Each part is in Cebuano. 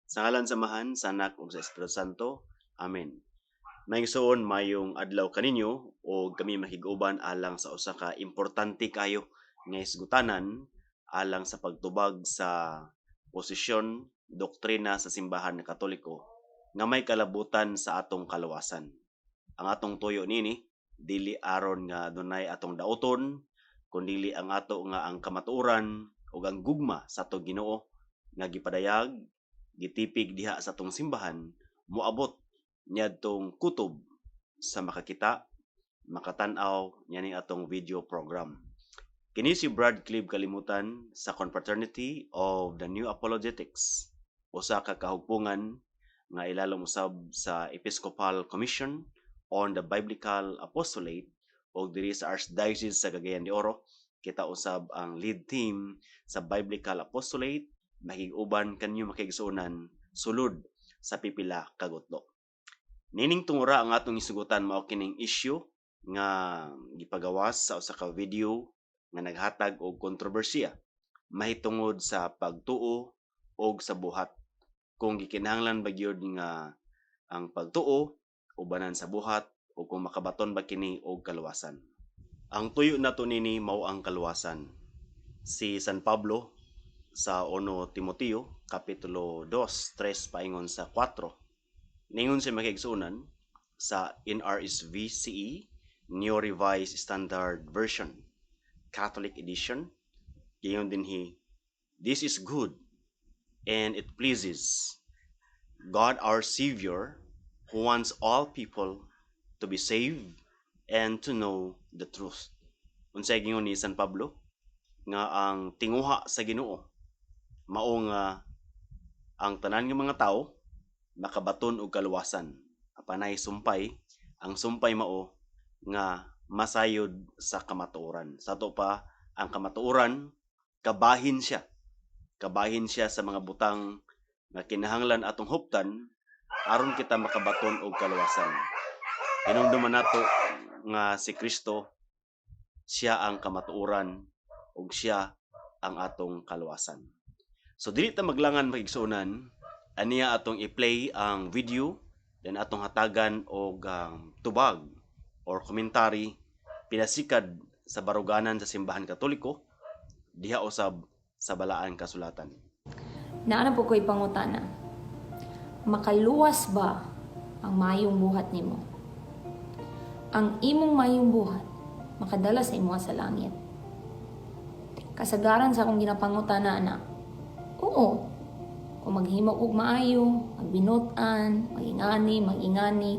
Sa ngalan sa Amahan, sa Anak ug sa Espiritu Santo. Amen. Mga igsoon, mayong adlaw kaninyo o kami makig-uban alang sa usa ka importante kayo nga hisgutanan alang sa pagtubag sa posisyon, doktrina sa Simbahan Katoliko nga may kalabutan sa atong kaluwasan. Ang atong tuyo nini dili aron nga dunay atong dauton, kundili ang ato nga ang kamatuoran ug ang gugma sa atong Ginoo nga gipadayag, gitipig diha sa atong simbahan, moabot niadtong kutob sa makakita, makatan-aw niini atong video program. Kini si Brad Clive Kalimutan sa Confraternity of the New Apologetics, usa ka kahugpungan nga ilalom usab sa Episcopal Commission on the Biblical Apostolate ug diri sa Archdiocese sa Cagayan de Oro kita usab ang lead team sa Biblical Apostolate, makig-uban kanyo, makigsuonan, sulod sa pipila ka gutlo. Nining tungura, ang atong isugutan mao kining issue nga gipagawas sa usa ka video nga naghatag og kontrobersiya mahitungod sa pagtuo og sa buhat. Kung gikinahanglan ba gyud nga ang pagtuo ubanan sa buhat o kung makabaton ba kini og kaluwasan. Ang tuyo nato nini mao ang kaluwasan. Si San Pablo sa 1 Timoteo kapitulo 2, 3 paingon sa 4. Ningon siya, mga igsuonan, sa NRSV CE, New Revised Standard Version, Catholic Edition, giingon dinhi, "This is good and it pleases God our Savior, who wants all people to be saved and to know the truth." Unsay giingon ni San Pablo? Nga ang tinguha sa Ginoo mao nga ang tanan nga mga tawo makabaton og kaluwasan. Apan nay sumpay, ang sumpay mao nga masayod sa kamatuoran. Sa ato pa, ang kamatuoran kabahin siya. Kabahin siya sa mga butang nga kinahanglan atong huptan aron kita makabaton og kaluwasan. Hinumduman nato nga si Kristo, siya ang kamatuoran ug siya ang atong kaluwasan. So dili ta maglangan, mga igsuonan, aniya atong i-play ang video, then atong hatagan og tubag or commentary pinasikad sa baruganan sa Simbahan Katoliko diha usab sa Balaan Kasulatan. Naa na po ko'y pangutana. Makaluwas ba ang mayong buhat nimo? Ang imong mayong buhat makadala sa imo sa langit? Kasagaran sa akong ginapangutana ana, oo. Kung maghimo og maayo, magbinutan, magingani, magingani,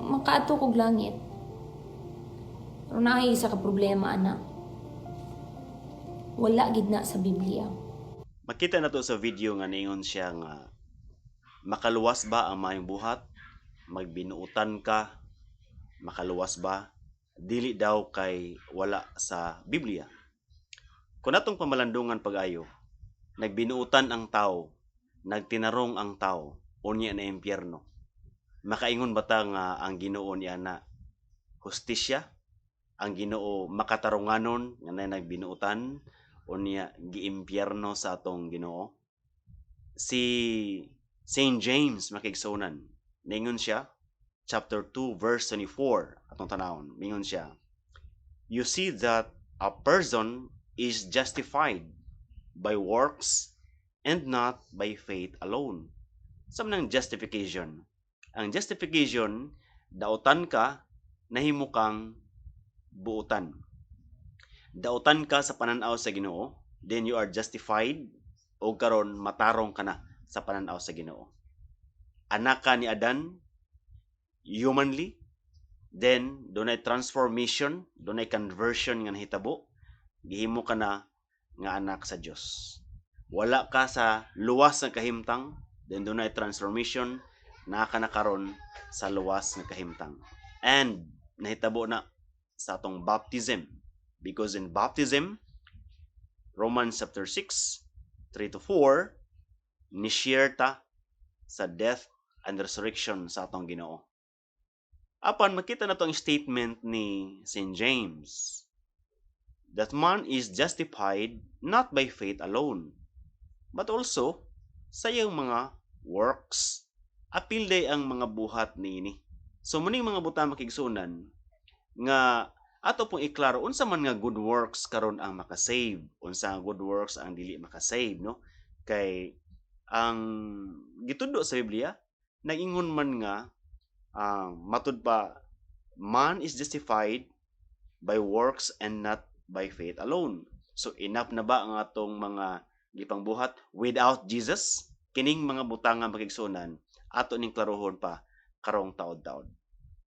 makaadto kog langit. Pero naay isa ka problema ana. Wala gid na sa Biblia. Makita nato sa video nga niingon siya nga makaluwas ba ang maayong buhat? Magbinuutan ka, makaluwas ba? Dili daw kay wala sa Biblia. Kung atong pamalandungan pag-ayo, nagbinuutan ang tao, nagtinarong ang tao, unya na impyerno. Makaingon ba ta nga ang Ginoo niya na hustisya? Ang Ginoo makatarunganon nga na nagbinuutan unya giimpyerno sa atong Ginoo? Si Saint James, mga kaigsuonan, ningon siya, chapter 2 verse 24 atong tanawon, ningon siya, "You see that a person is justified by works and not by faith alone." Sa man ang justification? Ang justification, dautan ka, nahimo kang buutan. Dautan ka sa pananaw sa Ginoo, then you are justified o karon matarong ka na sa pananaw sa Ginoo. Anak ka ni Adan humanly, then dunay transformation, dunay conversion nga nahitabo, gihimo ka na nga anak sa Dios. Wala ka sa luwas nga kahimtang, then dunay transformation, naa ka na karon sa luwas nga kahimtang. And nahitabo na sa atong baptism, because in baptism, Romans chapter 6 3 to 4, ni-share ta sa death and resurrection sa atong Ginoo. Apan makita nato ang statement ni St. James that man is justified not by faith alone, but also sa iyang mga works. Apil day ang mga buhat niini. So muning mga butang, makigsunan, nga ato pong iklaro unsa man nga good works karon ang makasave, unsa nga good works ang dili makasave, no? Kay ang gitudlo sa Biblia nag-ingon man nga matud pa, man is justified by works and not by faith alone. So enough na ba ang atong mga gipangbuhat without Jesus? Kining mga butang nga, makigsunan, ato ning klarohon pa karong taod-taod.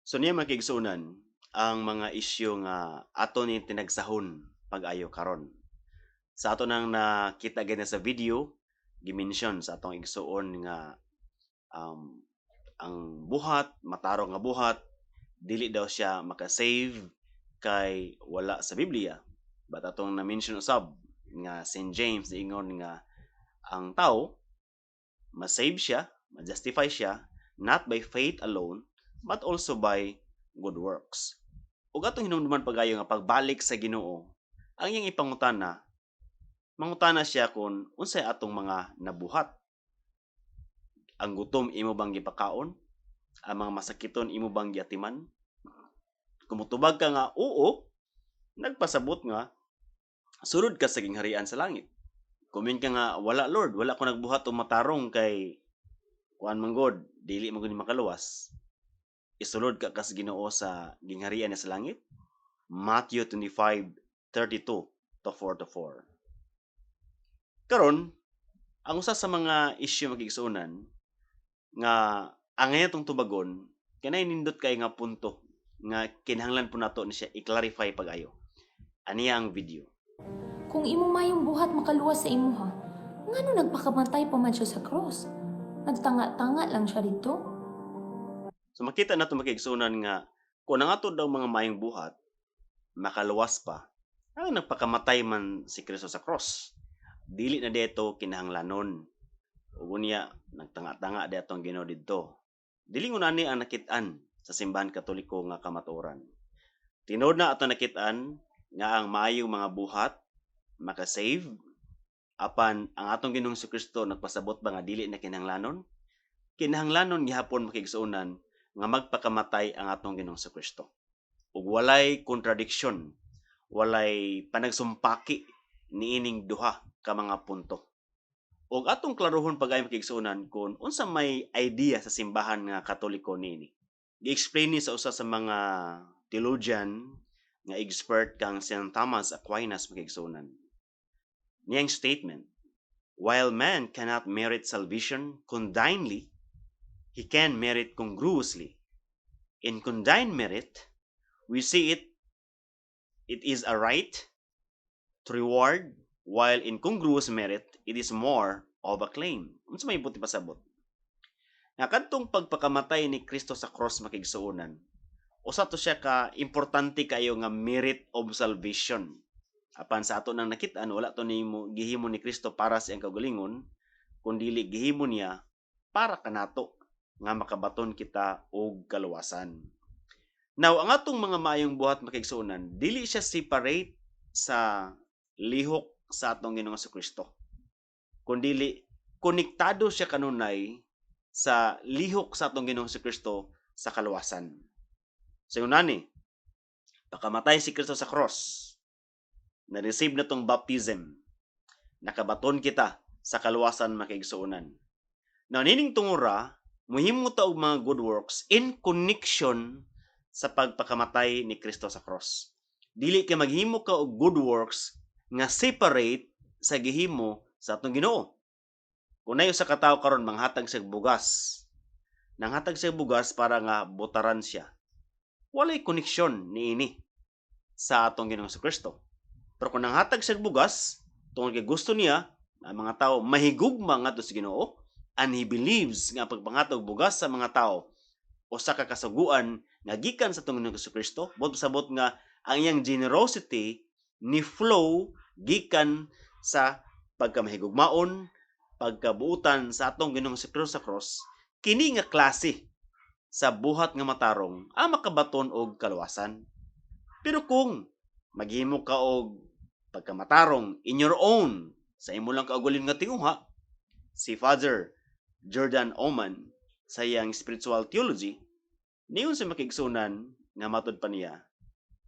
So niya, makigsunan, ang mga isyu nga ato ni tinagsahon pag-ayo karon. Sa ato nang nakita gani sa video, gimension sa atong igsuon nga ang buhat, matarong nga buhat, dili daw siya makasave kay wala sa Biblia. But atong na-mention usab nga St. James ingon nga ang tao masave siya, ma-justify siya not by faith alone but also by good works. Ug atong hinumduman pagayo nga pagbalik sa Ginoo, ang iyang ipangutana, mangutana siya kung unsay atong mga nabuhat. Ang gutom, imo bang gipakaon? Ang mga masakiton, imo bang giatiman? Kung mutubag ka nga oo, nagpasabot nga sulod ka sa gingharian sa langit. Kung ka nga, "Wala, Lord, wala ko nagbuhat og matarong kay kuan man god, dili man gud makaluwas." Isulod ka kas Ginoo sa gingharian niya sa langit? Matthew 25:32 to 44. Karon, ang usa sa mga isyu, makigsuonan, nga angay atong tubagon, kanay nindot kay nga punto nga kinahanglan po nato ni siya i-clarify pag-ayo. Aniya ang video. Kung imong mayong buhat makaluwas sa imuha, ngano nagpakamatay pa man siya sa cross? Nagtanga-tanga lang siya dito. So makita nato, makigsuonan, nga kung ang ato daw mga maayong buhat makaluwas pa, ang nagpakamatay man si Kristo sa cross? Dili na dito kinahanglanon. Ug unya nagtanga-tanga di atong Ginoo didto. Dili ngunani ang nakit-an sa Simbahan Katoliko nga kamatuoran. Tinuod na ato nakit-an nga ang maayong mga buhat makasave, apan ang atong Ginoong Kristo nagpasabot ba nga dili na kinahanglanon? Kinahanglanon gihapon, makigsuonan, nga magpakamatay ang atong Ginoong Kristo. Ug walay contradiction, walay panagsumpaki niining duha ka mga punto. Ug atong klarohon pag-ayo, makigsuonan, kung unsa may idea sa Simbahan nga Katoliko niini. Gi-explain ni sa usa sa mga theologian nga expert kang St. Thomas Aquinas, makigsuonan. Niyang statement, "While man cannot merit salvation condignly, he can merit congruously. In condign merit, we see it it is a right to reward, while in congruous merit, it is more of a claim." Unsa may buot pasabot? Nga kadtong pagpakamatay ni Kristo sa cross, makigsuonan, usa to siya ka importante kayo nga merit of salvation. Apan sa ato nang nakit-an, wala to nimo gihimo ni Kristo para sa iyang kaugalingon, kundili gihimo niya para kanato nga makabaton kita og kaluwasan. Now, ang atong mga maayong buhat, makigsuonan, dili siya separate sa lihok sa atong Ginoong Kristo. Kundili konektado siya kanunay sa lihok sa atong Ginoong Kristo sa kaluwasan. Sa yunani, pakamatay si Kristo sa cross, na-receive na tong baptism, nakabaton kita sa kaluwasan, makigsuonan. Now, nining tungura, muhimo ta og mga good works in connection sa pagpakamatay ni Kristo sa cross. Dili kay maghimo ka og good works nga separate sa gihimo sa atong Ginoo. Kung nayo sa katawo karon manghatag sa bugas, nanghatag sa bugas para nga butaran siya. Walay koneksyon niini sa atong Ginoong Kristo. Pero kung nanghatag siya bugas tungod kay gusto niya ang mga tao mahigugma ngadto sa Ginoo, and he believes nga pagpangatog bugas sa mga tao usa ka kasuguan nga gikan sa atong Ginoong Kristo, buot pasabot nga ang iyang generosity ni flow gikan sa pagkamahigugmaon, pagkabuutan sa atong Ginoong Kristo sa cross, kini nga klase sa buhat nga matarong ang makabaton og kaluwasan. Pero kung maghimo ka og pagkamatarong in your own, sa imo lang kaugalingon nga tinguha, Si Father Jordan Oman sa iyang spiritual theology, niingon siya, mga kaigsuonan, nga matud pa niya,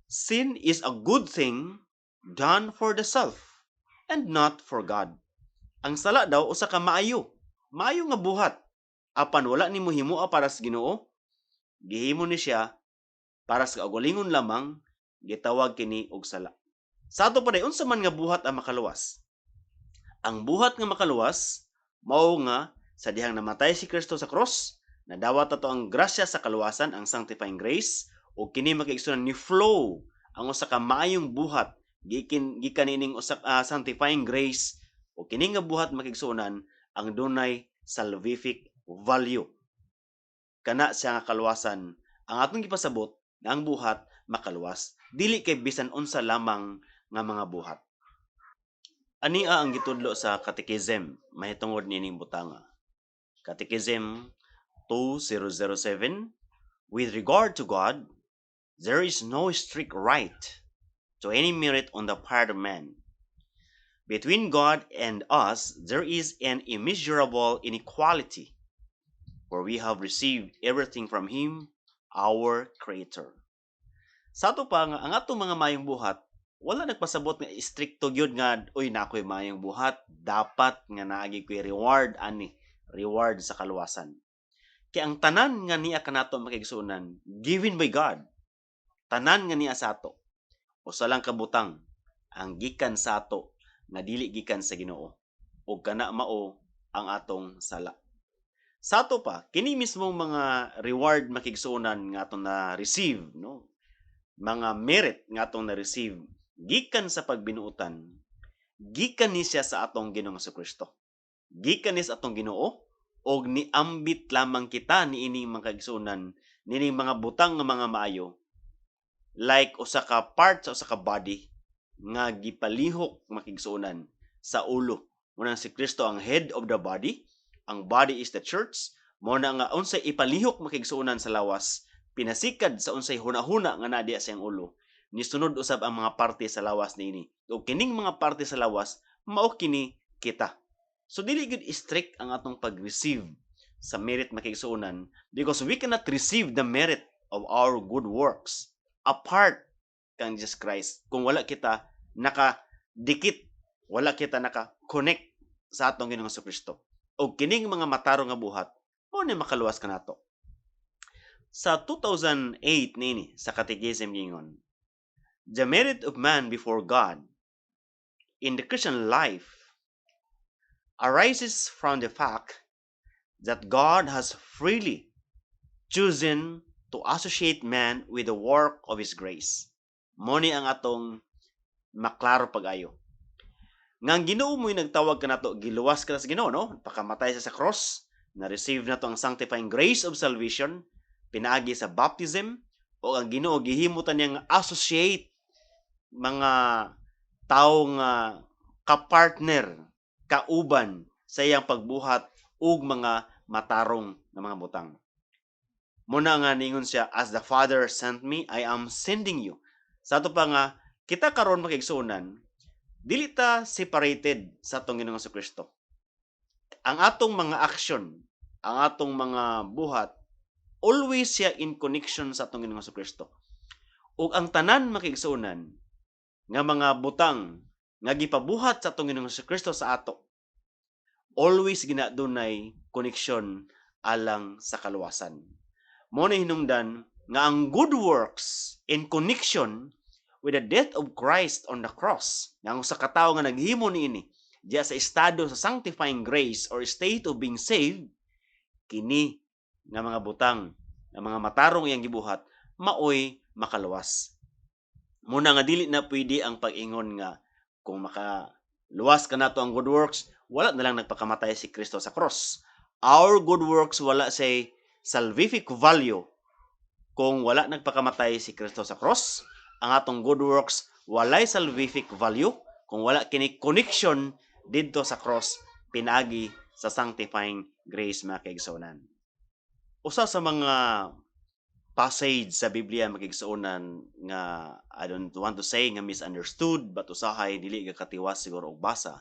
sin is a good thing done for the self and not for God. Ang sala daw usa ka maayo, maayo nga buhat. Apan wala nimo himoa para sa Ginoo, gihimo ni siya para sa kaugalingon lamang, gitawag kini og sala. Sa ato pa, unsa man nga buhat ang makaluwas? Ang buhat nga makaluwas mao nga sa dihang namatay si Kristo sa cross, nadawat ato ang grasya sa kaluwasan, ang sanctifying grace, ug kini, mga kaigsuonan, ni flow ang usa ka maayong buhat gikan gikan niining usa sanctifying grace, ug kini nga buhat, mga kaigsuonan, ang dunay salvific value. Kana siya nga kaluwasan ang atong gipasabot nga ang buhat makaluwas, dili kay bisan unsa lamang nga mga buhat. Ania ang gitudlo sa Catechism mahitungod niining butanga. Catechism 2007: With regard to God, there is no strict right to any merit on the part of man. Between God and us, there is an immeasurable inequality, for we have received everything from Him, our Creator. Sa ato pa nga ang atong mga mayong buhat wala nagpasabot nga istrikto gyud nga, "Uy, naa ko'y maayong buhat, dapat nga naa gyud ko'y reward ani, reward sa kaluwasan." Kay ang tanan nga niya kanato, mga kaigsuonan, given by God. Tanan nga niya sa ato. Usa lang ka butang ang gikan sa ato nga dili gikan sa Ginoo, ug kana mao ang atong sala. Sa ato pa, kini mismong mga reward, mga kaigsuonan, nga atong na receive, no, mga merit nga atong na receive gikan sa pagbinuotan, gikan ni siya sa atong Ginoong Kristo. Gikan ni sa atong Ginoo og niambit lamang kita niining mga kaigsuonan, niining mga butang nga mga maayo, like usa ka part sa usa ka body nga gipalihok, mga kaigsuonan, sa ulo. Muna si Kristo ang head of the body, ang body is the church. Mo na nga unsay ipalihok, mga kaigsuonan, sa lawas, pinasikad sa unsay hunahuna nga naa diha sa iyang ulo, nisunod usab ang mga parte sa lawas niini. Ug kining mga parte sa lawas mao kini kita. So dili gyud strict ang atong pag-receive sa merit, mga kaigsuonan, because we cannot receive the merit of our good works apart kang Jesus Christ kung wala kita nakadikit, wala kita naka-connect sa atong Ginoong Kristo. Og kining mga matarong nga buhat mao ni makaluwas kanato. Sa 2008 nini sa Catechism gingon, "The merit of man before God in the Christian life arises from the fact that God has freely chosen to associate man with the work of His grace." Mo ni ang atong maklaro pag-ayo. Nga ang Ginoo mo'y nagtawag kanato, giluwas ka sa Ginoo, no? Pakamatay siya sa cross, na-receive nato ang sanctifying grace of salvation, pinaagi sa baptism, o ang Ginoo gihimo ta niyang associate, mga tawo nga kapartner, kauban sa iyang pagbuhat og mga matarong nga mga butang. Muna nga ningon siya, "As the Father sent me, I am sending you." Sa ato pa nga, kita karon, mga kaigsuonan, dili ta separated sa atong Ginoong Kristo. Ang atong mga action, ang atong mga buhat, always siya in connection sa atong Ginoong Kristo. Ug ang tanan, mga kaigsuonan, nga mga butang nga gipabuhat sa atong Ginoong Kristo sa ato, always gina dunay koneksyon alang sa kaluwasan. Mo na hinungdan nga ang good works in connection with the death of Christ on the cross, nga ang usa ka tawo nga naghimo niini diya sa estado sa sanctifying grace or state of being saved, kini nga mga butang nga mga matarong iyang gibuhat maoy makaluwas. Muna nga dili na pwede ang pag-ingon nga kung makaluwas kanato ang good works, wala na lang nagpakamatay si Kristo sa cross. Our good works wala say salvific value kung wala nagpakamatay si Kristo sa cross. Ang atong good works walay salvific value kung wala kini connection didto sa cross pinaagi sa sanctifying grace, mga kaigsuonan. Usa sa mga passage sa Biblia, mga kaigsuonan, nga I don't want to say nga misunderstood, but usahay dili katiwas siguro og basa.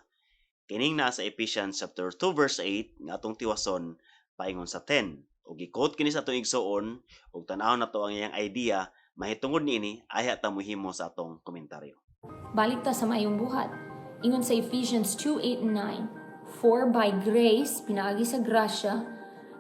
Kining naa sa Ephesians chapter 2 verse 8 nga atong tiwason paingon sa 10. Ug gi-quote kini sa atong igsuon ug tan-awon nato ang iyang idea mahitungod niini ayha ta mohimo sa atong komentaryo. Balik ta sa maayong buhat. Ingon sa Ephesians 2, 8 and 9, "For by grace," pinaagi sa grasya,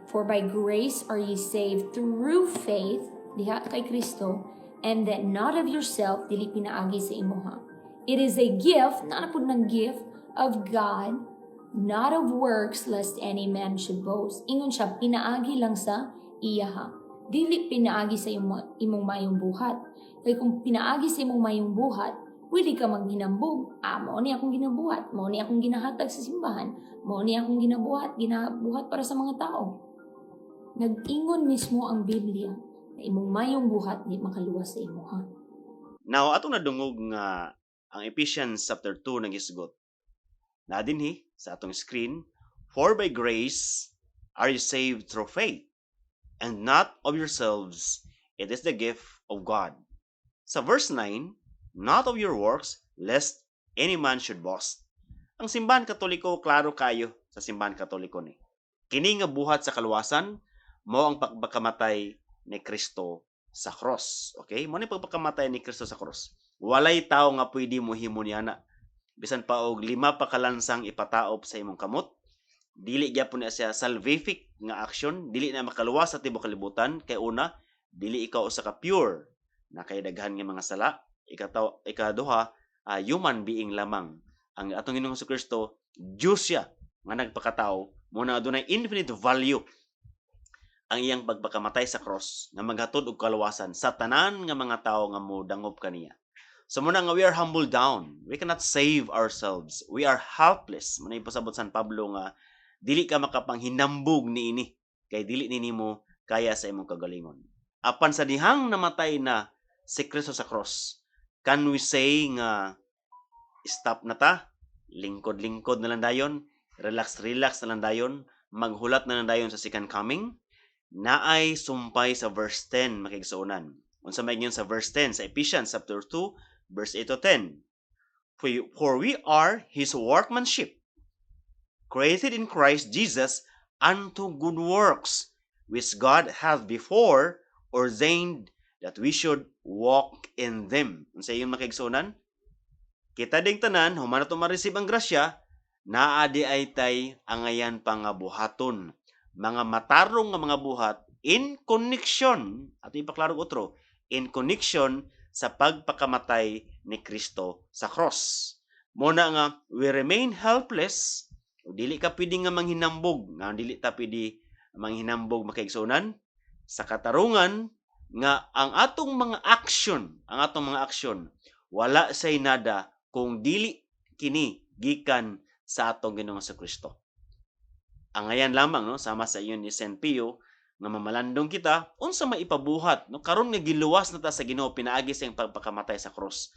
"for by grace are ye saved through faith," diha kay Kristo, "and that not of yourself," dili pinaagi sa imuha. "It is a gift," naa na pud ng gift, "of God, not of works, lest any man should boast." Ingon siya, pinaagi lang sa iyaha. Dili pinaagi sa imong mayong buhat. Kay kung pinaagi sa imong mayong buhat, pwede ka maghinambog. "Ah, mao ni akong ginabuhat. Mao ni akong ginahatag sa simbahan. Mao ni akong ginabuhat para sa mga tao." Nag-ingon mismo ang Biblia na imong mayong buhat di makaluwas sa imuha. Now, atong nadungog nga ang Ephesians chapter 2 nagisgot. Na dinhi sa atong screen, "For by grace are you saved through faith, and not of yourselves, it is the gift of God." Sa verse 9, "Not of your works, lest any man should boast." Ang Simbahan Katoliko, klaro kayo sa Simbahan Katoliko ni. Kini nga buhat sa kaluwasan, mao ang pagpakamatay ni Kristo sa cross. Okay? Mao ni pagpakamatay ni Kristo sa cross. Walay tao nga pwede mo himo niya na. Bisan pa og lima pa kalansang ipataop sa imong kamot, dili gyapon na siya salvific nga action, dili na makaluwas sa tibuok kalibutan kay una, dili ikaw usa ka pure na kay daghan nga mga sala. Ikataw, ikaduha, human being lamang. Ang atong Ginoong Kristo, Diyos siya nga nagpakatao, mao na adunay infinite value ang iyang pagpakamatay sa cross nga maghatod og kaluwasan sa tanan nga mga tawo nga modangop kaniya. So mao na nga we are humbled down. We cannot save ourselves. We are helpless. Mao na ipasabot San Pablo nga dili ka makapanghinambog niini kay dili ni nimo kaya sa imong kagalingon. Apan sa dihang namatay na si Kristo sa cross, can we say nga stop na ta? Lingkod-lingkod na lang dayon, relax-relax na lang dayon, maghulat na lang dayon sa second coming? Naay sumpay sa verse 10, makigsuonan. Unsa may ingon sa verse 10 sa Ephesians chapter 2 verse 8 to 10? For we are his workmanship, created in Christ Jesus unto good works, which God hath before ordained that we should walk in them. Unsa ingon, makigsuonan? Kita ding tanan, human nato ma-receive ang grasya, naa di ay tay angayan pa nga buhaton. Mga matarong nga mga buhat in connection, ato ipaklaro otro, in connection sa pagpakamatay ni Kristo sa cross. Mao na nga we remain helpless, dili ka pwede nga manghinambog, nga dili ta pwede manghinambog, makaigsuonan, sa katarungan nga ang atong mga action, ang atong mga action wala say nada kung dili kini gikan sa atong Ginoong Kristo. Angayan lamang, no, sama sa ingon ni Saint Pio nga mamalandong kita unsa may ipabuhat, no, karon nga giluwas na ta sa Ginoo pinaagi sa iyang pagpakamatay sa cross.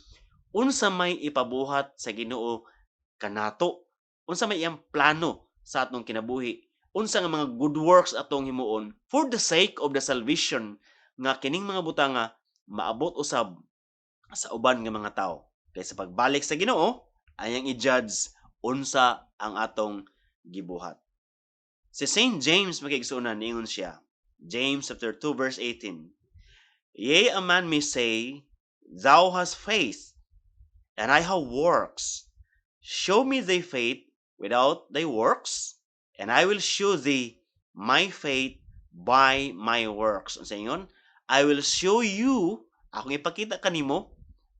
Unsa may ipabuhat sa Ginoo kanato? Unsa may iyang plano sa atong kinabuhi? Unsa nga mga good works atong himuon for the sake of the salvation nga kining mga butanga maabot usab sa uban nga mga tawo? Kay sa pagbalik sa Ginoo, ayang i-judge unsa ang atong gibuhat. Si Saint James, makigsuonan, niingon siya, James chapter 2 verse 18, "Yea, a man may say, 'Thou hast faith, and I have works. Show me thy faith without thy works, and I will show thee my faith by my works." Unsa ingon? I will show you, akong ipakita kanimo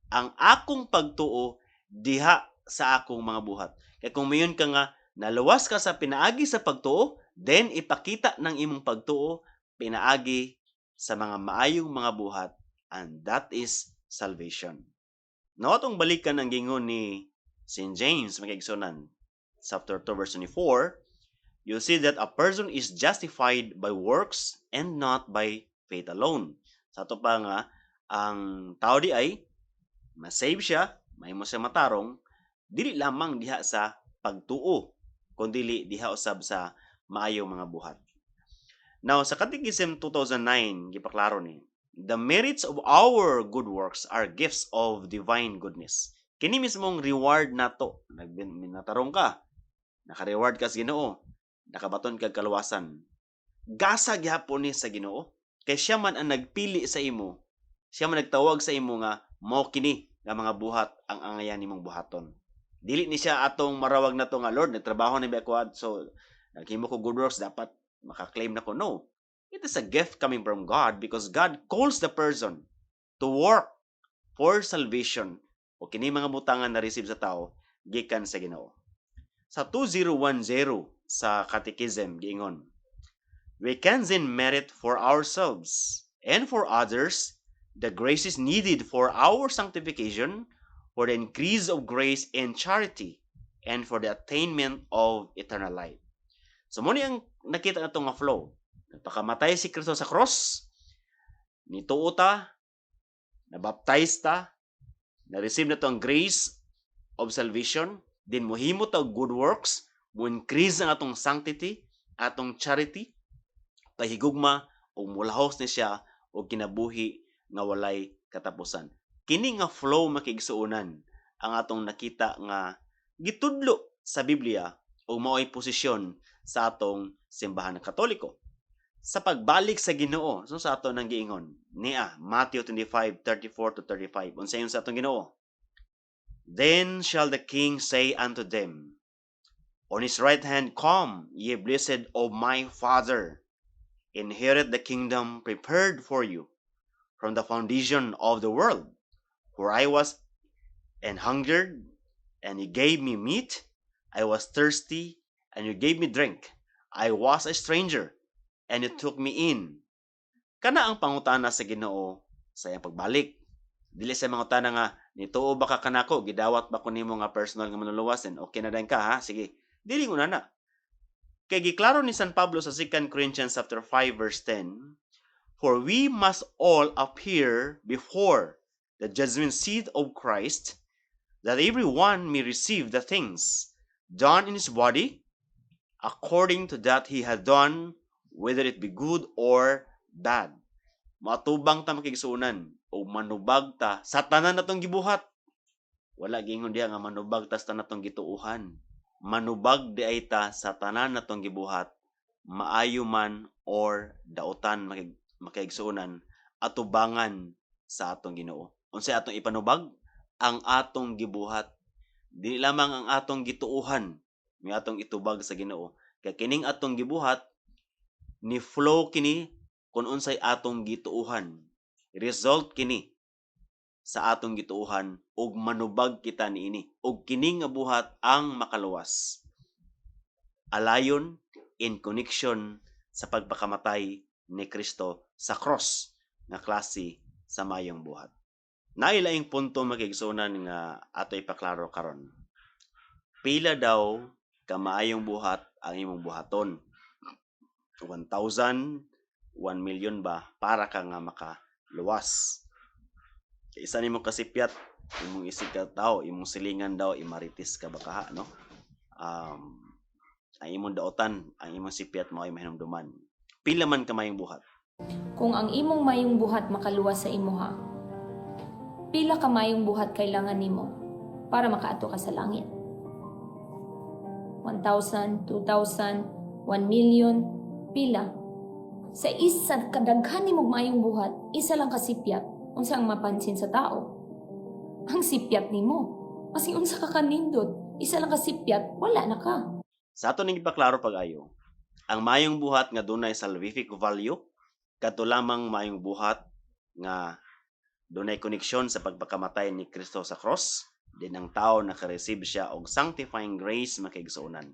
ang akong pagtuo diha sa akong mga buhat. Kay kung mayon ka nga naluwas ka sa pinaagi sa pagtuo, then ipakita ng imong pagtuo pinaagi sa mga maayong mga buhat, and that is salvation. Now, atong balikan ang gingon ni St. James, makigsuonan, chapter 2 verse 24, you see that a person is justified by works and not by faith alone. Sa ato pa nga, ang tao di ay masave siya, mahimo siya matarong, dili lamang diha sa pagtuo, kundi diha usab sa maayong mga buhat. Now, sa Catechism 2009, gipaklaro ni, "The merits of our good works are gifts of divine goodness." Kini mismong reward nato, natarong ka, Naka-reward ka sa Ginoo, nakabaton kag kaluwasan. Gasa gihapon ni sa Ginoo kay siya man ang nagpili sa imo. Siya man nagtawag sa imo nga mao kini nga mga buhat ang angayan nimong buhaton. Dili ni siya atong marawag na to nga, "Lord, nagtrabaho na ba ako, so naghimo ko good works, dapat maka-claim na ko." No. It is a gift coming from God because God calls the person to work for salvation. O kini mga butangan na receive sa tao gikan sa Ginoo. Sa 2010 sa Catechism giingon, "We can then merit for ourselves and for others the graces needed for our sanctification, for the increase of grace and charity, and for the attainment of eternal life." So mao ni ang nakita nato nga flow. Nagpakamatay si Kristo sa cross, nituo ta, nabaptize ta, na-receive na to ang grace of salvation, then mohimo ta og good works, mo increase ang atong sanctity, atong charity, pahigugma, ug mulahos ni siya og kinabuhi nga walay katapusan. Kini nga flow, makigsuonan, ang atong nakita nga gitudlo sa Biblia ug mao'y posisyon sa atong Simbahan ng Katoliko. Sa pagbalik sa Ginoo, so sa ato nang giingon niya Matthew 25:34 to 35, unsa ingon sa atong Ginoo? "Then shall the King say unto them on his right hand, 'Come, ye blessed of my Father, inherit the kingdom prepared for you from the foundation of the world. For I was and hungered, and ye gave me meat. I was thirsty, and you gave me drink. I was a stranger, and you took me in.'" Kana ang pangutana sa Ginoo sa iyang pagbalik. Dili sa mangutana nga, "Nituo ba ka kanako? Gidawat ba ko nimo nga personal nga manluluwas? And okay na din ka ha? Sige." Dili mo na na. Kay giklaro ni San Pablo sa 2 Corinthians chapter 5 verse 10, "For we must all appear before the judgment seat of Christ, that every one may receive the things done in his body, according to that he hath done, whether it be good or bad." Matubang ta, makigsuonan, o manubag ta sa tanan natong gibuhat. Wala giingon diha nga manubag ta sa tanan natong gituuhan. Manubag diay ta sa tanan natong gibuhat, maayo man or dautan, makigsuonan, atubangan sa atong Ginoo. Unsay atong ipanubag? Ang atong gibuhat. Dili lamang ang atong gituuhan may atong itubag sa Ginoo. Kay kining atong gibuhat ni flow kini kung unsay atong gituuhan. Result kini sa atong gituuhan ug manubag kita niini, ug kini nga buhat ang makaluwas. Alayon in connection sa pagpakamatay ni Kristo sa cross nga klase sa mayong buhat. Nailaing punto, makigsuonan, nga ato ipaklaro karon. Pila daw ka maayong buhat ang imong buhaton? 1,000, 1 million ba para ka nga makaluwas? Kay isa nimo kasipyat, imong isig ka tao, imong silingan daw imaritis ka ba kaha, no? Ang imong daotan, ang imong sipyat mao ay mahinumduman. Pila man ka mayong buhat? Kung ang imong mayong buhat makaluwas sa imuha, pila ka mayong buhat kailangan nimo para makaato ka sa langit? 1,000, 2,000, 1 million, pila? Sa isa kadaghan nimo mayong buhat, isa lang ka sipyat, unsa ang mapansin sa tao? Ang sipyat nimo. Masing unsa ka kanindot, isa lang ka sipyat, wala na ka. Sa ato ning ipaklaro pag-ayo, ang mayong buhat nga dunay salvific value, kadto lamang mayong buhat nga dunay koneksyon sa pagpakamatay ni Kristo sa cross, din ang tao naka-receive siya og sanctifying grace, makigsuonan.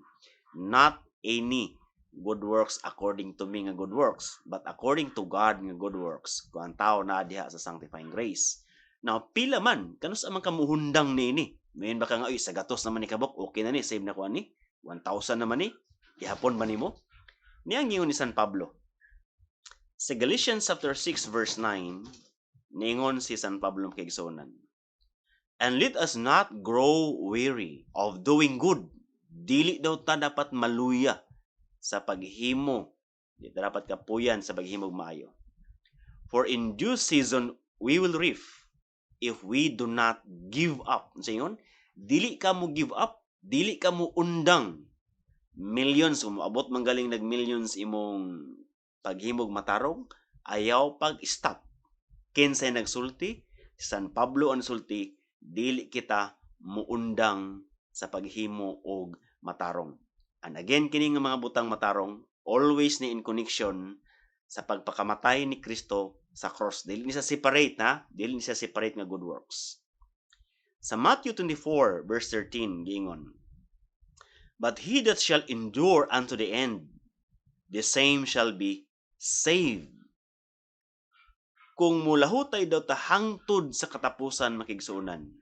Not any good works according to me nga good works, but according to God nga good works, kung ang tao naa diha sa sanctifying grace. Now, pila man, kanus-a man ka muhundang niini? Mayon ba ka nga, "Uy, sa gatos naman ni kabok, okay na ni, save na ko ani, 1,000 naman ni, gihapon ba nimo?" Niyang ingon ni San Pablo. Sa Galatians chapter 6 verse 9, ningon si San Pablo, makigsuonan, "And let us not grow weary of doing good." Dili daw ta dapat maluya sa paghimo. Di ta dapat kapuyan sa paghimog maayo. "For in due season we will reap if we do not give up." Unsa ingon? Dili ka mo give up, dili ka mo undang. Millions, kung moabot man galing nag millions imong paghimog matarong, ayaw pag-stop. Kinsay nagsulti? San Pablo ang sulti, dili kita muundang sa paghimo og matarong. And again, kini nga mga butang matarong, always ni in connection sa pagpakamatay ni Kristo sa cross. Dili ni sa separate, ha? Dili ni sa separate nga good works. Sa Matthew 24 verse 13 giingon, "But he that shall endure unto the end, the same shall be saved." Kung mulahutay daw ta hangtod sa katapusan, makigsuonan,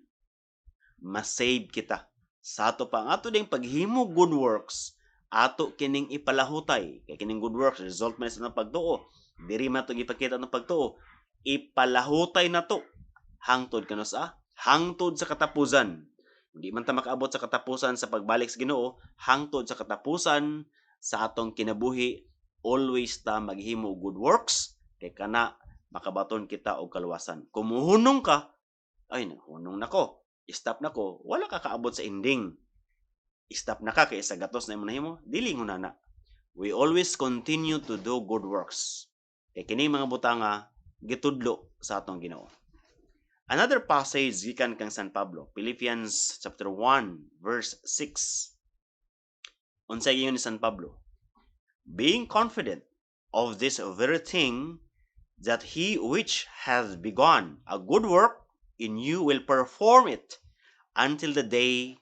masave kita. Sa ato pa ang ato ding paghimo good works, ato kining ipalahutay. Kay kining good works result man sa pagtuo. Diri man to gipakita ng pagtuo. Ipalahutay na to hangtod kanus a hangtod sa katapusan. Hindi man ta makaabot sa katapusan sa pagbalik sa Ginoo, hangtod sa katapusan sa atong kinabuhi, always ta maghimo good works kay kana makabaton kita og kaluwasan. Kung muhunong ka, "Ay, hunong na ko, stop na ko," wala ka kaabot sa ending. Stop na ka kay sa gatos na imo nahimo, dili na. We always continue to do good works. Kay kini mga butanga gitudlo sa atong Ginoo. Another passage gikan kang San Pablo, Philippians chapter 1 verse 6. Unsay giingon ni San Pablo? "Being confident of this very thing, that he which hath begun a good work in you will perform it until the day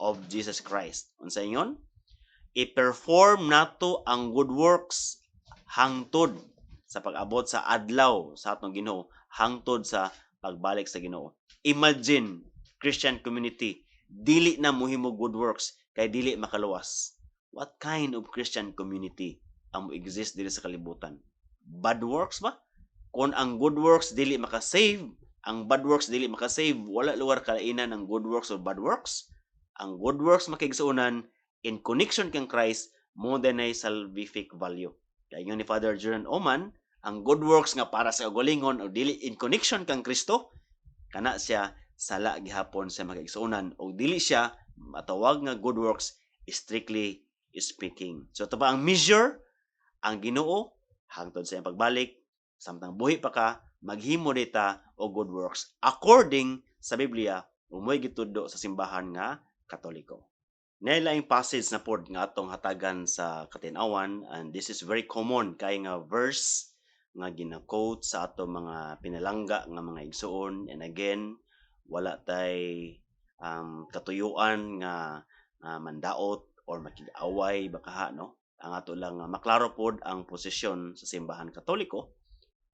of Jesus Christ." Unsa ingon? I-perform nato ang good works hangtod sa pag-abot sa adlaw sa atong Ginoo, hangtod sa pagbalik sa Ginoo. Imagine Christian community dili na mohimo good works kay dili makaluwas. What kind of Christian community ang mo exist diri sa kalibutan? Bad works ba? Kung ang good works dili makasave, ang bad works dili makasave, wala lugar kalainan ang good works or bad works. Ang good works, makigsuonan, in connection kang Christ mo ay salvific value. Kaya ni Father Jordan Oman, ang good works nga para sa kaugalingon o dili in connection kang Kristo, kana siya sala gihapon sa mga igsuonan o dili siya matawag nga good works, strictly speaking. So ito pa ang measure ang Ginoo hangtod sa iyang pagbalik. Samtang buhi pa ka, maghimo dita o good works according sa Biblia ug mo'y gitudlo sa simbahan nga Katoliko. Naay passage na pod nga atong hatagan sa katin-awan, and this is very common kay nga verse nga gina-quote sa ato mga pinalangga nga mga igsuon. And again, wala tay katuyuan nga mandaot or makig-away baka ha, no? Ang ato lang nga maklaro pod ang posisyon sa simbahan Katoliko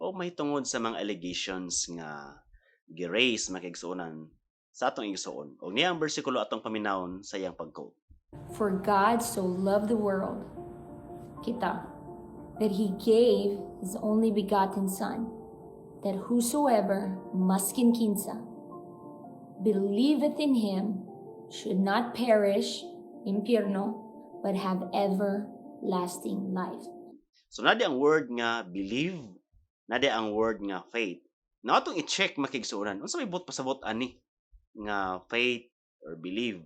o mahitungod sa mga allegations nga gi-raise, makigsuonan, sa atong igsuon. Og niya ang bersikulo atong paminawon sa iyang pag-quote. "For God so loved the world," kita, "that he gave his only begotten Son, that whosoever," maskin kinsa, "believeth in him should not perish," impierno, "but have everlasting life." So nadi ang word nga believe, nadi ang word nga faith. Na atong i-check, makigsuonan, unsa may buot pasabot ani nga faith or believe?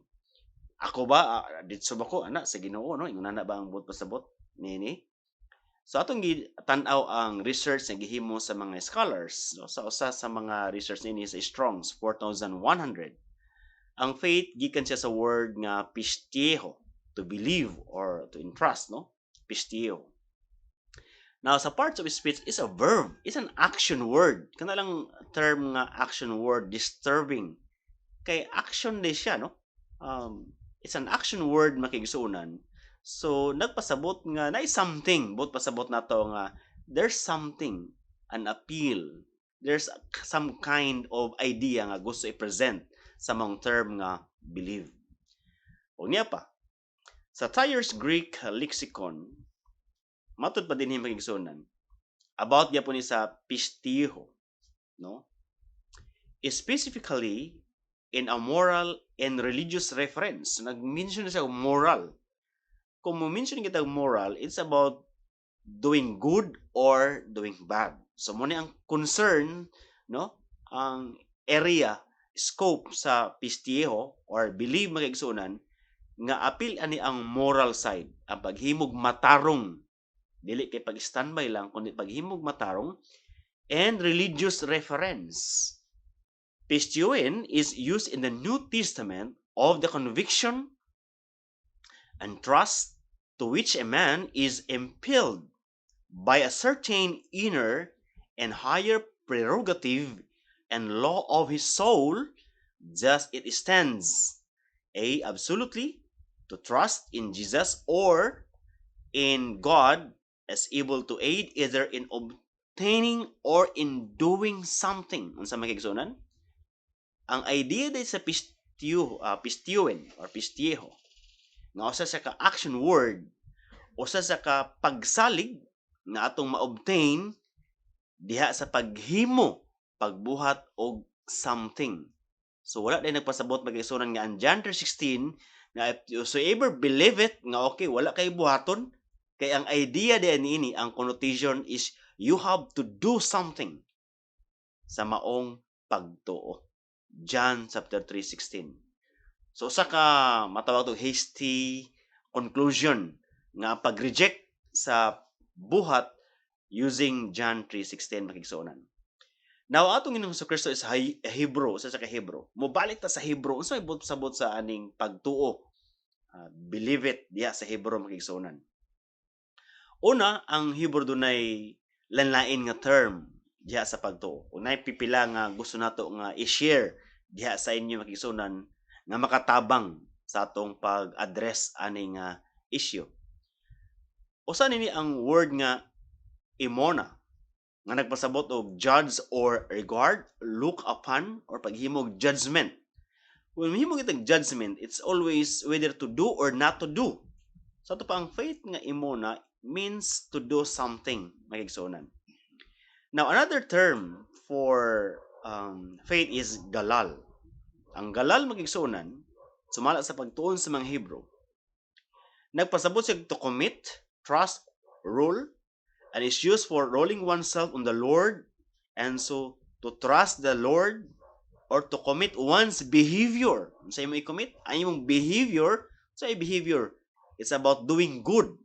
Ako ba, ditso ba ko ana sa Ginoo, no? Ingon na ba ang buot pasabot nini? So atong tan-aw ang research nga gihimo sa mga scholars, no? Sa usa sa mga research nini sa Strong's 4100. Ang faith gikan siya sa word nga pisteuo, to believe or to entrust, no? Pisteuo. Now, sa parts of speech is a verb, is an action word. Kana lang term nga action word, disturbing. Kay action din siya, no? It's an action word, makigsuonan. So, nagpasabot nga na something, buot pasabot nato nga there's something, an appeal. There's some kind of idea nga gusto i-present sa mga term nga believe. O niya pa, sa Thayer's Greek Lexicon, matud pa din makigsuonan, about gyapon ni sa pisteuo, no? Specifically, in a moral and religious reference. Nag-mention na siya moral. Kung mo-mention kita moral, it's about doing good or doing bad. So mo ni ang concern, no? Ang area, scope sa pisteuo or believe, makigsuonan, Nga apil ani ang moral side, ang paghimog matarong, dili kay pag standby lang kundi paghimog matarong, and religious reference. Pisteuein is used in the New Testament of the conviction and trust to which a man is impelled by a certain inner and higher prerogative and law of his soul, just it stands a absolutely to trust in Jesus or in God as able to aid either in obtaining or in doing something. Unsa may kaigsuonan? Ang idea day sa pisteuo, pisteuein or pisteuo nga usa sa ka action word, usa sa ka pagsalig nga atong ma-obtain diha sa paghimo, pagbuhat og something. So wala day nagpasabot, mga kaigsuonan, nga ang John 3:16 nga if you so ever believe it nga okay, wala kay buhaton, kay ang idea diyan niini, ang connotation is you have to do something sa maong pagtuo. John chapter 3:16. So usa ka matawag og hasty conclusion nga pag-reject sa buhat using John 3:16, mga kaigsuonan. Now, atong Ginoong Kristo is Hebrew, usa sa ka Hebrew. Mobalik ta sa Hebrew, unsa may buot sabot sa aning pagtuo? Believe it diha sa Hebrew, mga kaigsuonan. Una, ang Hebrew dunay lain nga term diha sa pagtuo. Unay pipila nga gusto nato nga i-share diha sa inyo, mga kaigsuonan, nga makatabang sa atong pag-address ani nga issue. Usa nini ang word nga emona nga nagpasabot og judge or regard, look upon, or paghimog judgment. When mahimo kitag judgment, it's always whether to do or not to do. Sa ato pa ang faith nga emona means to do something, mga kaigsuonan. Now, another term for faith is galal. Ang galal, mga kaigsuonan, sumala sa pagtuon sa mga Hebrew, nagpasabot siya to commit, trust, rule, and is used for rolling oneself on the Lord, and so to trust the Lord or to commit one's behavior. Sa imo i-commit ang imong behavior. Sa behavior, it's about doing good.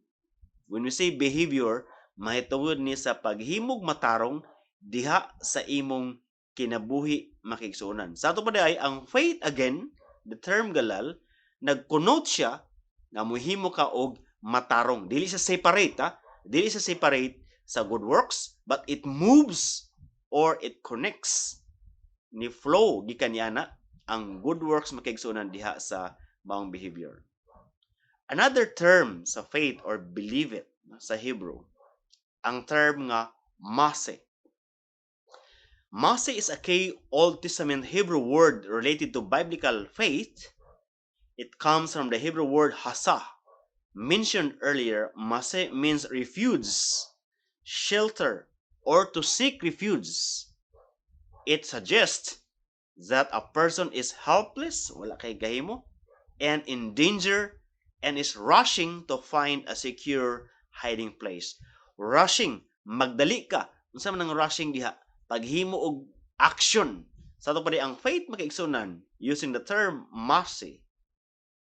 When we say behavior, mahitungod ni sa paghimog matarong diha sa imong kinabuhi, mga kaigsuonan. Sa ato pa ay ang faith again, the term galal, nag-connote siya nga muhimo ka og matarong. Dili sa separate ha, dili sa separate sa good works, but it moves or it connects, ni flow gikan niana ang good works, mga kaigsuonan, diha sa maong behavior. Another term sa faith or believe it sa Hebrew, ang term nga mase. Mase is a key Old Testament Hebrew word related to biblical faith. It comes from the Hebrew word hasah mentioned earlier. Mase means refuge, shelter, or to seek refuge. It suggests that a person is helpless, wala kay gahimo, and in danger and is rushing to find a secure hiding place. Rushing, magdali ka. Unsa man ang rushing diha? Paghimo og action. Sa ato pa di ang faith, mga kaigsuonan, using the term mase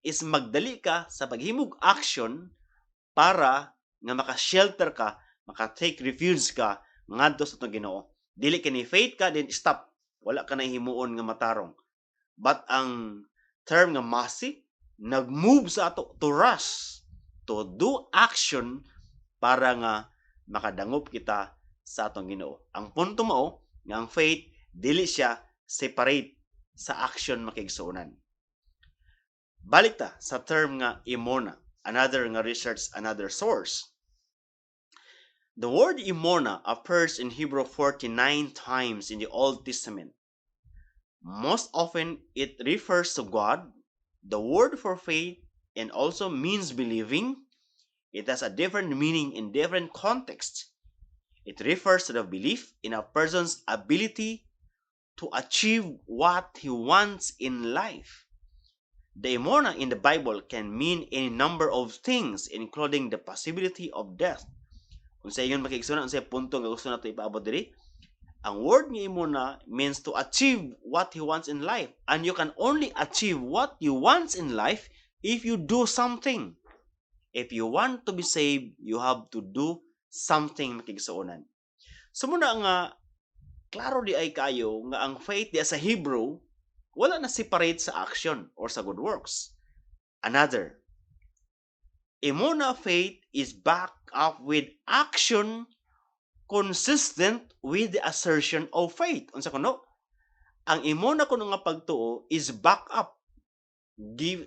is magdali ka sa paghimog action para nga maka-shelter ka, maka-take refuge ka ngadto sa atong Ginoo. Dili kini faith ka then stop. Wala ka na himuon nga matarong. But ang term nga mase nag-move sa ato to rush, to do action para nga makadangop kita sa atong Ginoo. Ang punto mao nga ang faith dili siya separate sa action, mga kaigsuonan. Balik ta sa term nga emona, another nga research, another source. The word emona appears in Hebrew 49 times in the Old Testament. Most often it refers to God, the word for faith, and also means believing. It has a different meaning in different contexts. It refers to the belief in a person's ability to achieve what he wants in life. The emona in the Bible can mean any number of things, including the possibility of death. Unsa ingon, mga kaigsuonan, unsay punto nga gusto nato ipaabot diri? Ang word nga emona means to achieve what he wants in life. And you can only achieve what you want in life If you do something. If you want to be saved, you have to do something, makigsuonan. So muna nga klaro di ay kayo nga ang faith di sa Hebrew wala na separate sa action or sa good works. Another, imo na faith is backed up with action consistent with the assertion of faith. Unsa kuno? Ang imo na kuno nga pagtuo is back up. Give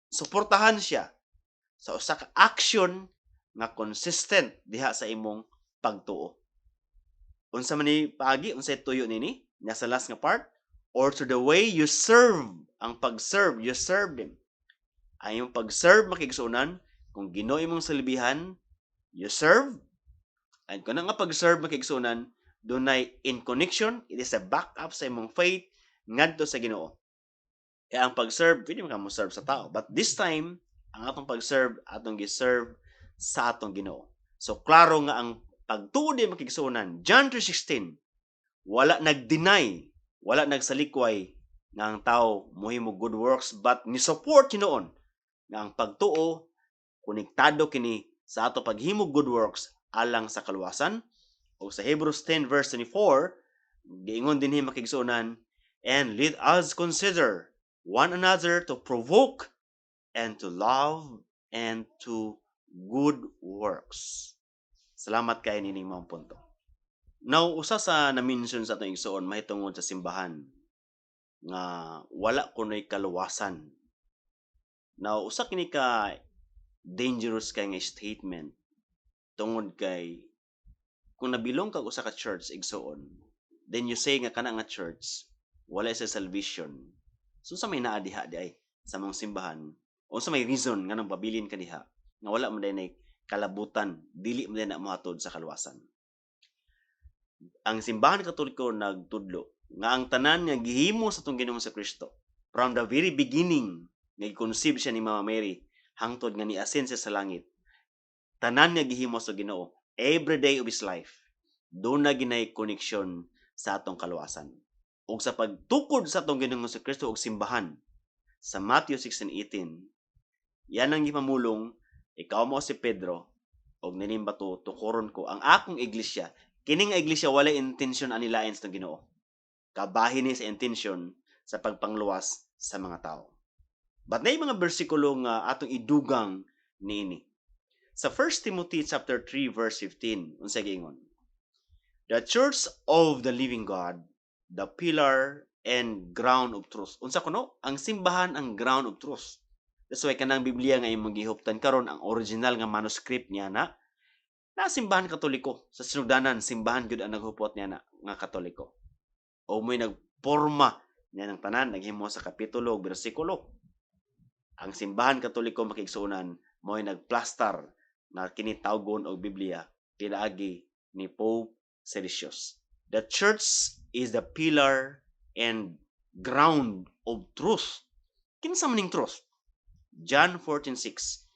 suportahan siya sa usa ka action nga consistent diha sa imong pagtuo. Unsa man ni paagi, unsay tuyo nini? Nasa last nga part, or to the way you serve, ang pag-serve, you serve them. Ang imong pag-serve, makigsuonan, kung Ginoo imong silbihan, you serve. And kung nga pag-serve, makigsuonan, dunay in connection, it is a backup sa imong faith ngadto sa Ginoo. Kaya ang pag-serve, pwede man ka mo serve sa tao. But this time, ang atong pag-serve, atong gi-serve sa atong Ginoo. So klaro nga ang pagtuo di, makigsuonan, John 3:16, wala nag-deny, wala nagsalikway nga ang tao mohimo good works, but ni support hinuon nga ang pagtuo konektado kini sa ato paghimo good works alang sa kaluwasan. O sa Hebrews 10 verse 24, giingon dinhi, makigsuonan, "And let us consider one another to provoke and to love and to good works." Salamat kay nining mga punto. Now, usa sa na-mention sa atong igsoon mahitungod sa simbahan nga wala kuno'y kaluwasan. Now, usa kini ka dangerous kay nga statement tungod kay kung nabilong kag usa ka church, igsoon, then you say nga kana nga church wala sa salvation. So sa may naa diha di ay sa mong simbahan o sa may reason nga nang pabilin ka diha nga wala man day kalabutan, dili man na mohatod sa kaluwasan. Ang Simbahan Katoliko nagtudlo nga ang tanan nga gihimo sa atong Ginoong sa Kristo from the very beginning nga gi-conceive siya ni Mama Mary hangtod nga ni-ascend siya sa langit, tanan nga gihimo sa Ginoo every day of his life, duna ginay connection sa atong kaluwasan. Ug sa pagtukod sa atong Ginoong sa Kristo og simbahan sa Matthew 16:18, yan ang gipamulong, "Ikaw mo si Pedro, og nining bato tukoron ko ang akong iglesia." Kini nga iglesia walay intensyon ani lain sa Ginoo. Kabahin ni sa intensyon sa pagpangluwas sa mga tao. But naay mga bersikulo nga atong idugang niini. Sa 1 Timothy chapter 3 verse 15, unsa giingon? "The church of the living God, the pillar and ground of truth." Unsa kuno? Ang simbahan ang ground of truth. That's why kanang Biblia nga imong gihuptan karon, ang original nga manuscript niya na na Simbahan Katoliko. Sa sinugdanan, simbahan gyud ang naghupot niya na nga Katoliko. O mo'y nagporma niya ng tanan, naghimo sa kapitulo ug bersikulo. Ang Simbahan Katoliko, makigsuonan, mo'y nagplastar na kini tawgon og Biblia pinaagi ni Pope Celestius. The church is the pillar and ground of truth. Kinsa man ning truth? John 14:6.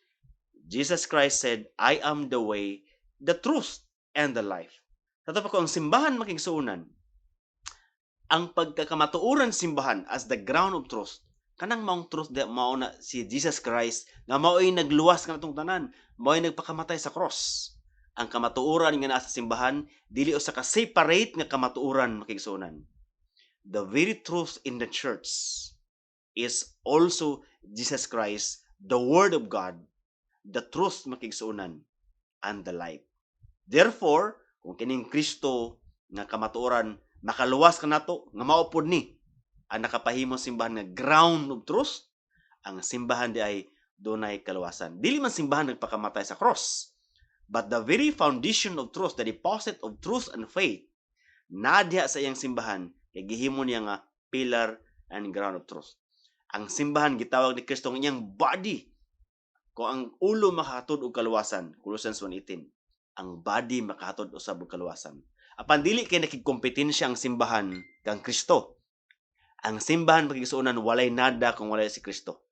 Jesus Christ said, "I am the way, the truth, and the life." Tato pa ko ang simbahan, makigsuonan, ang pagkakamatuoran simbahan as the ground of truth, kanang maong truth di mao na si Jesus Christ nga mao'y nagluwas kanatong tanan, mao'y nagpakamatay sa cross. Ang kamatuoran nga naa sa simbahan dili usa ka separate nga kamatuoran, makigsuonan. The very truth in the church is also Jesus Christ, the Word of God, the truth, makigsuonan, and the life. Therefore, kung kining Kristo nga kamatuoran makaluwas kanato nga mao pod ni ang nakapahimo simbahan nga ground of truth, ang simbahan di ay dunay kaluwasan. Dili man simbahan nagpakamatay sa cross, but the very foundation of truth, the deposit of truth and faith, naa diha sa iyang simbahan kay gihimo niya nga pillar and ground of truth. Ang simbahan gitawag ni Kristo ang iyang body. Kung ang ulo makahatod og kaluwasan, Colossians 1:18, ang body makahatod usab og kaluwasan. Apan dili kay nakigkompetensya ang simbahan kang Kristo. Ang simbahan, pakigsuonan, walay nada kung walay si Kristo.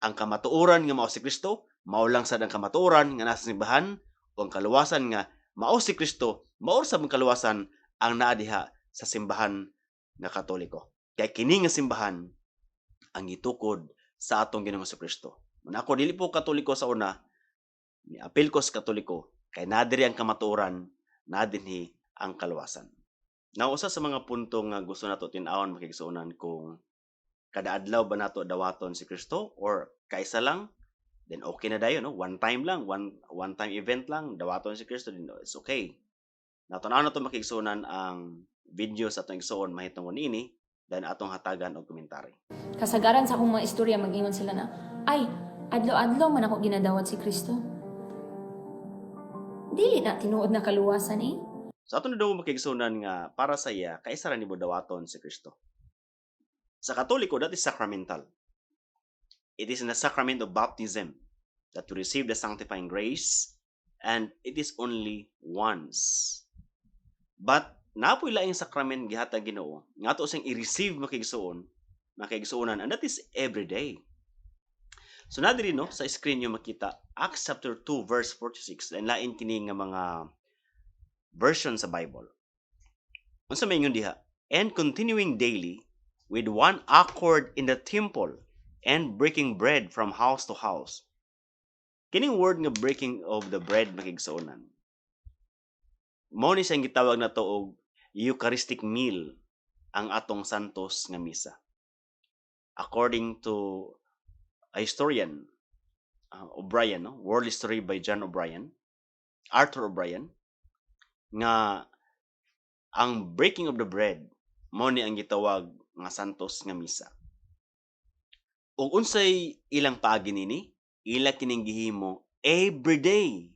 Ang kamatuoran nga mao si Kristo, mao lang sad ang kamatuoran nga nasa simbahan, o ang kaluwasan nga mao si Kristo, mao sa ang kaluwasan ang naa diha sa Simbahan nga Katoliko. Kay kini nga simbahan ang gitukod sa atong Ginoong Kristo. Muna ako dili po Katoliko sa una, niapil ko sa Katoliko kay naa diri ang kamatuoran, naa dinhi ang kaluwasan. Now, usa sa mga punto nga gusto nato tin-awon, mga kaigsuonan, kung kada adlaw ba nato dawaton si Kristo or kaisa lang, then okay na dayon, no? One time lang, one time event lang, dawaton si Kristo, then it's okay. Now, tan-awon nato, mga kaigsuonan, ang video sa atong igsuon mahitungod niini, then atong hatagan og komentary. Kasagaran sa akong mga istorya, mag-ingon sila na, "Ay, adlaw-adlaw man ako ginadawat si Kristo." Dili na tinuod na kaluwasan eh. So ato na daw, mga kaigsuonan, nga para sa iya, kaisa ra nimo dawaton si Kristo. Sa Katoliko, that is sacramental. It is in the sacrament of baptism that you receive the sanctifying grace, and it is only once. But naa poy laing sacrament gihatag Ginoo nga ato siyang i-receive, mga kaigsuonan, and that is every day. So na diri, no, sa screen nyo makita Acts chapter 2 verse 46, lain kini nga mga version sa Bible. Unsa may ingon diha? "And continuing daily with one accord in the temple and breaking bread from house to house." Kining word nga breaking of the bread, mga kaigsuonan, mao ni siyang gitawag nato og Eucharistic meal ang atong Santos nga Misa. According to a historian, O'Brien, no? World History by John O'Brien, Arthur O'Brien, nga ang breaking of the bread mao ni ang gitawag nga Santos nga Misa. Ug unsay ilang paagi nini? Ila kining gihimo every day.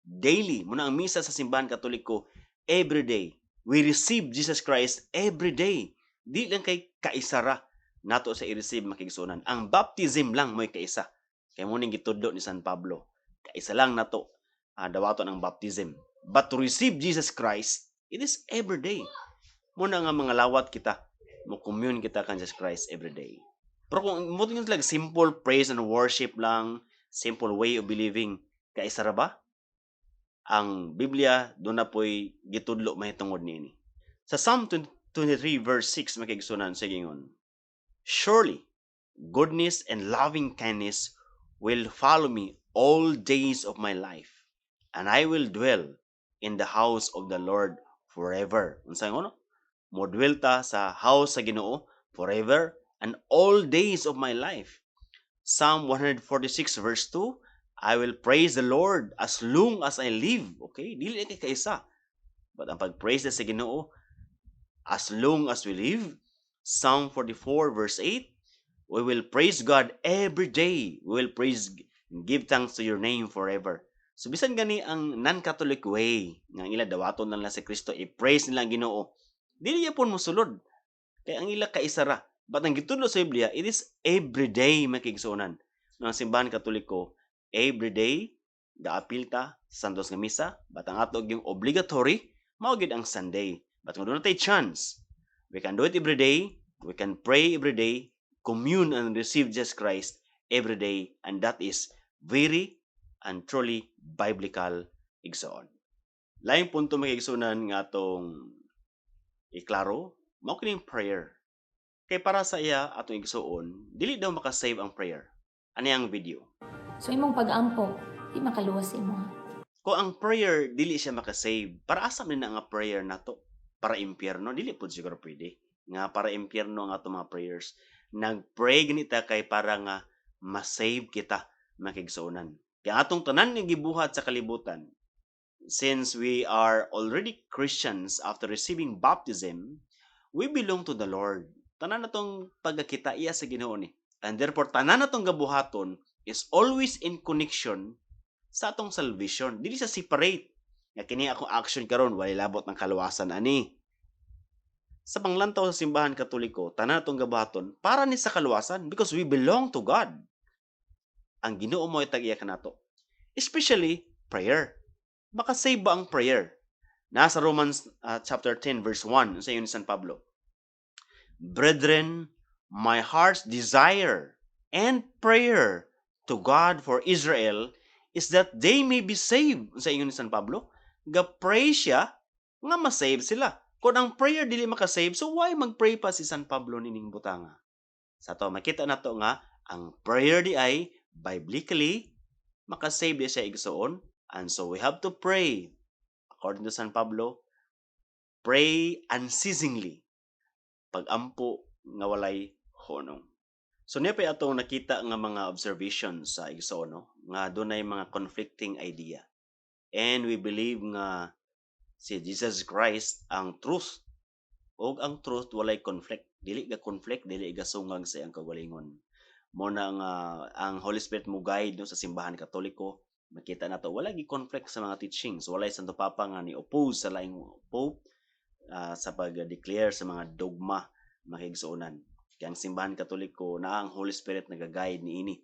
Daily. Muna ang misa sa Simbahan Katoliko every day. We receive Jesus Christ every day. Di lang kay kaisara nato sa i-receive, mga kaigsuonan. Ang baptism lang mo'y kaisa. Kay mo ning gitudlo ni San Pablo. Kaisa lang nato dawaton ang baptism. But to receive Jesus Christ, it is every day. Muna nga mga lawat kita, mo commune kita kan Jesus Christ every day. Pero kung mo tingin like simple praise and worship lang, simple way of believing, kaisa ra ba? Ang Biblia duna po'y gitudlo mahitungod niini. Sa Psalm 23 verse 6, mga kaigsuonan, sa gingon, "Surely goodness and loving kindness will follow me all days of my life, and I will dwell in the house of the Lord forever." Unsa ngono? Mo dwell ta sa house sa Ginoo forever and all days of my life. Psalm 146 verse 2, "I will praise the Lord as long as I live." Okay, dili kay kaisa. But ang pag-praise sa Ginoo as long as we live. Psalm 44 verse 8, "We will praise God every day. We will praise and give thanks to your name forever." So bisan gani ang non-Catholic way nga ang ila dawaton lang si Kristo, i-praise nila ang Ginoo, dili yapon mosulod. Kay ang ila kaisa ra. But ang gitudlo sa Biblia, it is every day, mga kaigsuonan. Ang Simbahan Katoliko, every day gaapil ta sa Santos nga Misa, but ang ato yung obligatory mao gid ang Sunday. But kung duna tay chance, we can do it every day, we can pray every day, commune and receive Jesus Christ every day, and that is very and truly biblical, igsoon. Laing punto, mga igsuonan, nga atong iklaro, mao kining prayer. Kay para sa iya atong igsuon, dili daw makasave ang prayer. Ani ang video. So imong pag-ampo, di makaluwas sa imo. Kung ang prayer dili siya makasave, para asa man na nga prayer nato? Para impyerno? Dili pud siguro pwede nga para impyerno ang ato mga prayers. Nag-pray ganita kay para nga ma-save kita, mga kaigsuonan. Kaya atong tanan nga gibuhat sa kalibutan, since we are already Christians after receiving baptism, we belong to the Lord. Tanan natong pagkakita iya sa Ginoo ni. And therefore, tanan natong gabuhaton is always in connection sa atong salvation. Dili sa separate. Nga kini akong action karon walay labot ng kaluwasan ani. Sa panglantaw sa Simbahan Katoliko, tanan natong gabuhaton para ni sa kaluwasan because we belong to God. Ang Ginoo mo tag-iya kanato. Especially prayer. Makasave ba ang prayer? Nasa Romans chapter 10 verse 1 sa ni San Pablo. "Brethren, my heart's desire and prayer to God for Israel is that they may be saved." Sa ingon ni San Pablo, ga-pray siya nga ma-save sila. Kung ang prayer dili makasave, so why mag-pray pa si San Pablo nining butanga? Sa to makita nato nga ang prayer di ay Biblically, makasave di siya, igsoon, and so we have to pray. According to San Pablo, pray unceasingly. Pagampo nga walay hunong. So niya pa atong nakita nga mga observations sa igsoon, no? Nga dunay mga conflicting idea. And we believe nga si Jesus Christ ang truth, ug ang truth walay conflict, dili ga conflict, dili ga sungag sa iyang kaugalingon. Mo na nga ang Holy Spirit mo guide, no, sa Simbahan Katoliko. Makita nato wala gi conflict sa mga teachings, walay Santo Papa nga ni oppose sa laing pope sa pag-declare sa mga dogma, mga. Kay ang Simbahan Katoliko na ang Holy Spirit nagaguide niini,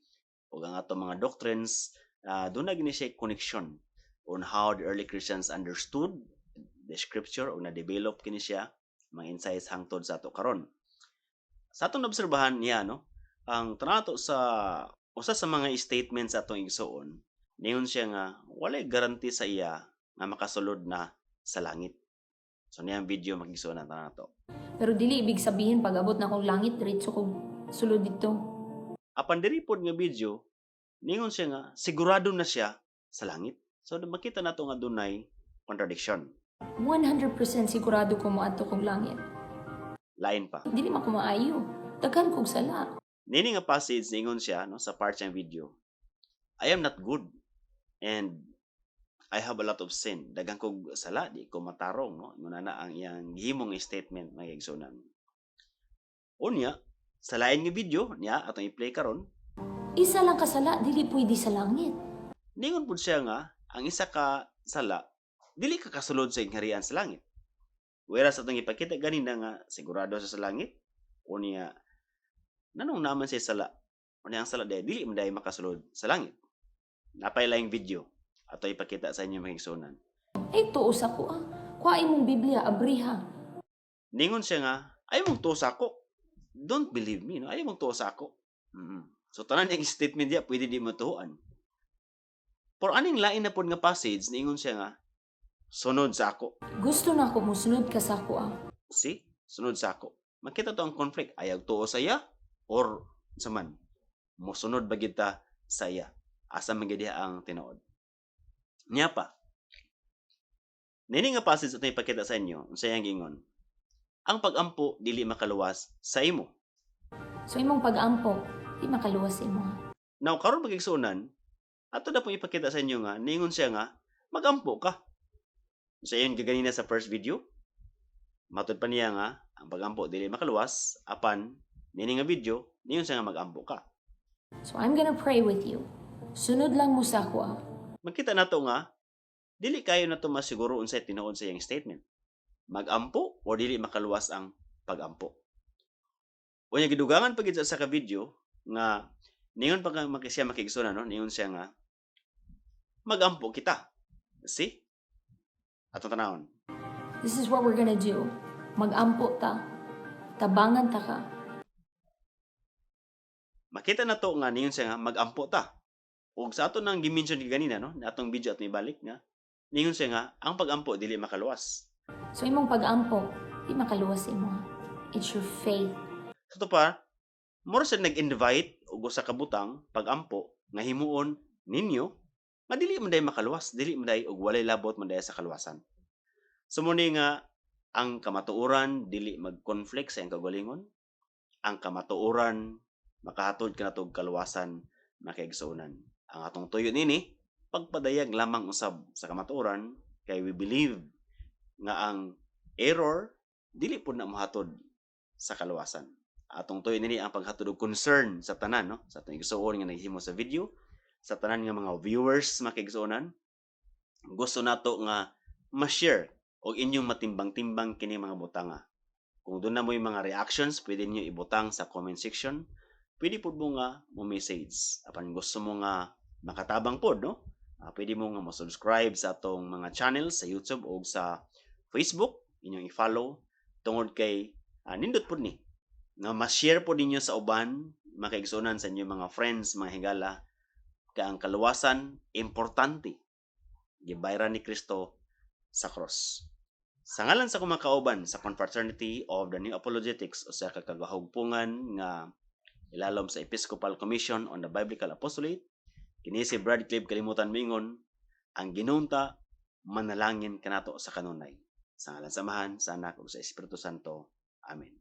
ug ang atong mga doctrines doon na gini siya connection on how the early Christians understood the scripture o na-develop kini siya mga insights hangtod sa ato karon. Sa atong obserbahan niya, no, ang tanato sa usa sa mga statements sa atong igsoon, ningon siya nga walay guarantee sa iya nga makasulod na sa langit. So niya ang video, mga igsoon, ang tanato. Pero dili ibig sabihin pag abot na kong langit, diretso kog sulod dito. Apan diri pod nga video, ningon siya nga sigurado na siya sa langit. So makita nato nga dunay contradiction. 100% sigurado ko moadto kog langit. Lain pa. Dili man ko maayo. Daghan kog sala. Nini nga passage, ningon siya, no, sa part siyang video, "I am not good and I have a lot of sin. Daghan kog sala, di ko matarong," no. Ingon na ang iyang gihimong statement, mga igsuonan. Unya, sa lain nga video niya atong i-play karon, Isa lang kasala, dili pwede sa langit. Ningon pud siya nga ang isa ka sala dili ka kasulod sa gingharian sa langit. Whereas atong ipakita ganina nga sigurado sa langit, unya nanong naman siya sala? Unya ang sala dili man diay makasulod sa langit. Napay laing video ato ipakita sa inyo, mga igsuonan. Ay, tuo sa ko ah. Kuha imong Biblia, abriha. Ningon siya nga, "Ay mong tuo sa ako. Don't believe me, no? Ay mong tuo sa ako." So tanan niyang statement diya pwede di matuoan. Pero aning lain na pod nga passage, ningon siya nga, "Sunod sa ako." Gusto na ako musunod ka sa ako ah. See? "Sunod sa ako." Makita to ang conflict. Ayaw tuo sa iya or sa man. Mosunod ba kita sa iya? Asa man gid ang tinuod? Niya pa. Nini nga passage ato ipakita sa inyo, unsa iyang giingon? Ang pagampo dili makaluwas sa imo. So imong pag-ampo, di makaluwas sa imo ha. Now karon, mga igsuonan, ato na pong ipakita sa inyo nga ningon siya nga magampo ka. Sa iyon gaganina sa first video, matud pa niya nga ang pagampo dili makaluwas, apan nini nga video ningon siya nga magampo ka. So I'm gonna pray with you. Sunod lang mo sa ako ah. Makita nato nga dili kayo nato masiguro unsay tinuod sa iyang statement. Magampo o dili makaluwas ang pagampo. Unya gidugangan pa gid sa ka video nga ningon pa nga siya, mga igsoon, no, ningon siya nga magampo kita. See? Atong tanawon. This is what we're gonna do. Mag-ampo ta. Tabangan ta ka. Makita nato nga ningon siya nga magampo ta. Ug sa ato nang gi-mention ganina, no, na atong video at ibalik nga ningon siya nga ang pagampo dili makaluwas. So imong pag-ampo, di makaluwas sa imo ha. It's your faith. Sa to pa, mura siya nag-invite og usa ka butang, pagampo nga himuon ninyo nga dili man day makaluwas, dili man day og walay labot man day sa kaluwasan. So mo ni nga ang kamatuoran dili mag-conflict sa iyang kaugalingon. Ang kamatuoran makahatod kanato og kaluwasan, mga kaigsuonan. Ang atong tuyo nini pagpadayag lamang usab sa kamatuoran kay we believe nga ang error dili pud na mohatod sa kaluwasan. Atong tuyo nini ang paghatod og concern sa tanan, no, sa atong igsuon nga naghimo sa video, sa tanan nga mga viewers, mga kaigsuonan. Gusto nato nga ma-share og inyong matimbang-timbang kini mga butanga. Kung doon na mo yung mga reactions, pwede niyo ibutang sa comment section. Pwede pud mo nga mo message. Apan gusto mo nga makatabang pod, no? Pwede mo nga mo subscribe sa atong mga channels sa YouTube o sa Facebook, inyong i-follow tungod kay nindot pod ni nga ma-share pod ninyo sa uban, mga kaigsuonan, sa inyong mga friends, mga higala, kay ang kaluwasan importante. Gibayran ni Kristo sa cross. Sa ngalan sa akong mga kauban sa Confraternity of the New Apologetics, o sa kakagahugpungan nga Ilalom sa Episcopal Commission on the Biblical Apostolate. Kini si Brad Clive Kalimutan mingon, ang Ginoo unta manalangin kanato sa kanunay. Sa ngalan sa Amahan, sa Anak ug sa Espiritu Santo. Amen.